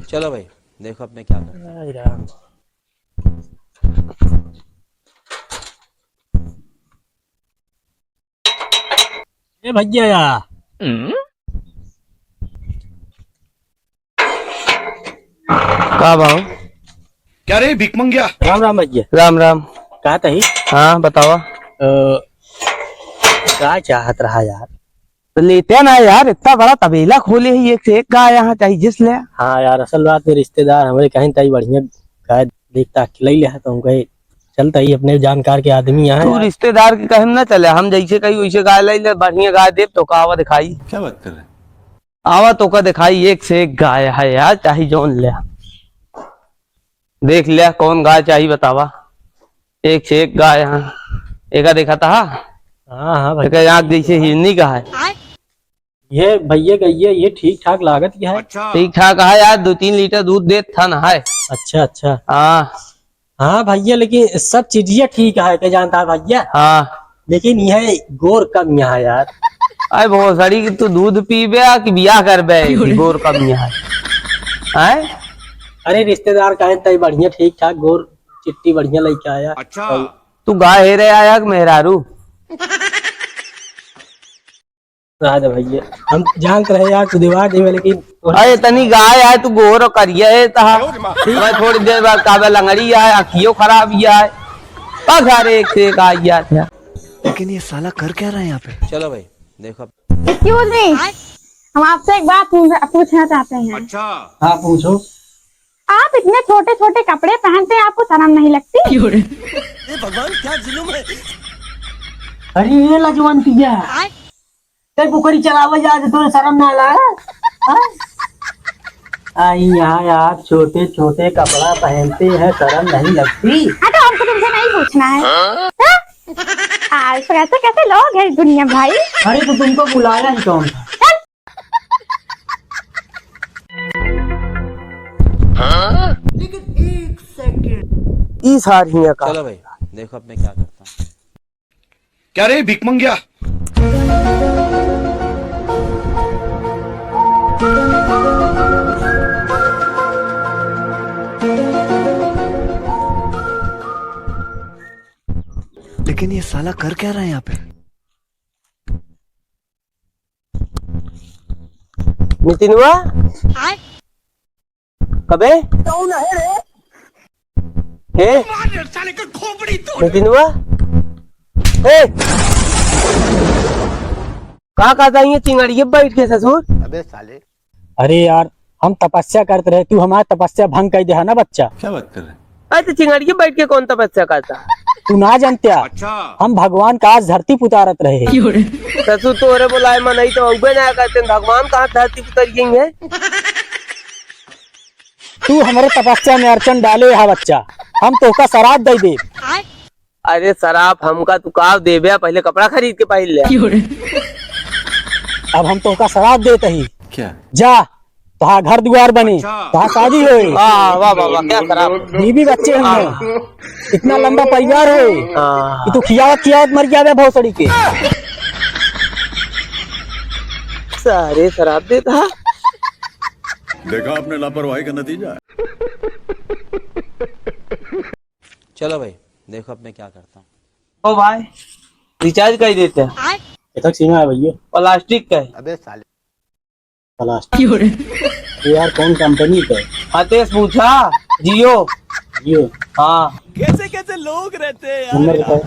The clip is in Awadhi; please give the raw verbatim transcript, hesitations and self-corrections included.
चलो भाई, देखो अब मैं क्या करता हूँ। आई राम। ए भैया या। का भाव? क्या रे भिकमंगिया? राम राम भैया। राम राम। का तही? हाँ, बतावा। अ, का चाहत रहा यार? तो लेते ना यार, इतना बड़ा तबेला खोले ही, एक से एक गाय यहाँ चाहिए जिस ले। हाँ यार, असल बात में रिश्तेदार हमरे कहीं ताई बढ़िया गाय देख ताक के लई ले, तो हम कहे चलता ही अपने जानकार के आदमी यहाँ तू यार। रिश्तेदार के कहे में ना चले, हम जैसे कही वैसे गाय लई ले, बढ़िया गाय देब तो का आवा दिखाई। क्या बात कर रहे हैं? आवा तो का दिखाई, एक से एक गाय है यार, चाहे जौन ले। देख ले कौन गाय चाही बतावा, एक से एक गाय। हाँ, एका देखा था। हाँ, हाँ भाई। एका आँख जैसे हिरनी का है। ये भैया का ये, ये ठीक ठाक लागत क्या है? अच्छा। ठीक ठाक है यार, दो तीन लीटर दूध देत था ना है। अच्छा, अच्छा। हाँ। हाँ भैया, लेकिन सब चीजिया ठीक है, क्या जानता है भैया? हाँ। लेकिन यह गोर कम यहाँ यार। अरे भोसड़ी की तू दूध पीबे आ कि बियाह करबे? गोर कम यहाँ। हैं? अरे रिश्तेदार कहे तई बढ़िया ठीक ठाक गोर चिट्टी बढ़िया लइका आया। अच्छा। तू गाय हेरे आया कि मेहरारू? रहा दे भैया, हम जानत रहे यार तू दीवार देवे, लेकिन अरे तनी गाय आए तू गोर करिया है तहा। मैं थोड़ी देर बाद काबे लंगड़ी आए, अखियो खराब ही आए। का घर एक से एक आ गया था। लेकिन ये साला कर क्या रहा है यहाँ पे? चलो भाई, देखो। Excuse me, हम आपसे एक बात पूछ-, पूछना चाहते हैं। अच्छा। हाँ, पूछो। आप इतने छोटे-छोटे कपड़े पहनते हैं, आपको शर्म नहीं लगती? हे भगवान, क्या जुल्म है। अरे ये लजवंतिया, ते कुकरी चलावे जा, तो शर्म ना लागे? हाँ? आई यहाँ यार, छोटे छोटे कपड़ा पहनते हैं, शर्म नहीं लगती? हाँ, तो हमको तुमसे नहीं पूछना है। हाँ? हाँ, तो कैसे कैसे लोग हैं इस दुनिया में भाई? अरे, तो तुमको बुलाया ही कौन था? चल। लेकिन एक सेकंड। ई सारियां का। चलो भाई, देखो अब मैं क्या करता हूँ। क्या रे भिकमंगिया? लेकिन ये साला कर क्या रहा है यहाँ पे? नितिनवा? आय? कबे? कौन है रे? हे? मार साले का खोपड़ी तोड़। नितिनवा? हे? का कहता है ये चिंगड़िए बैठ के ससुर? अबे साले। अरे यार, हम तपस्या करत रहे, तू हमार तपस्या भंग कर दे है ना बच्चा। क्या बात कर रहे हैं? अरे तो चिंगड़िए बैठ के कौन तपस्या करता? तू ना जानत्या। अच्छा। हम भगवान का आज धरती पुतारत रहे। ससुर तोरे बुलाए मनई तो अउबे ना करते, भगवान कहाँ धरती पुतर गई है? तू हमरे तपस्या में अड़चन डाले हा बच्चा, हम तोहका सराप दे दे। अरे सराप हमका तू का देबे, पहले कपड़ा खरीद के पहन ले। अब हम तोहका सराप देत ही। क्या? जा, तोहार घर दुआर बने, अच्छा। तोहार शादी होए। वाह, वाह, वाह, वाह, क्या सराप। बीवी बच्चे होंगे, हाँ। इतना लंबा परिवार होए हाँ। कि तू खियावत खियावत मर जाबे भोसड़ी के। सारे सराप देता। देखा आपने लापरवाही का नतीजा। चलो भाई, देखो अब मैं क्या करता हूँ। ओ भाई, recharge कर देते हैं। कितना सिम है भैया? प्लास्टिक का है। अबे साले। प्लास्टिक। ये यार कौन कंपनी का है? हाँ, तेज पूछा। जियो। जियो। हाँ। कैसे कैसे लोग रहते हैं यार। नंबर बताओ।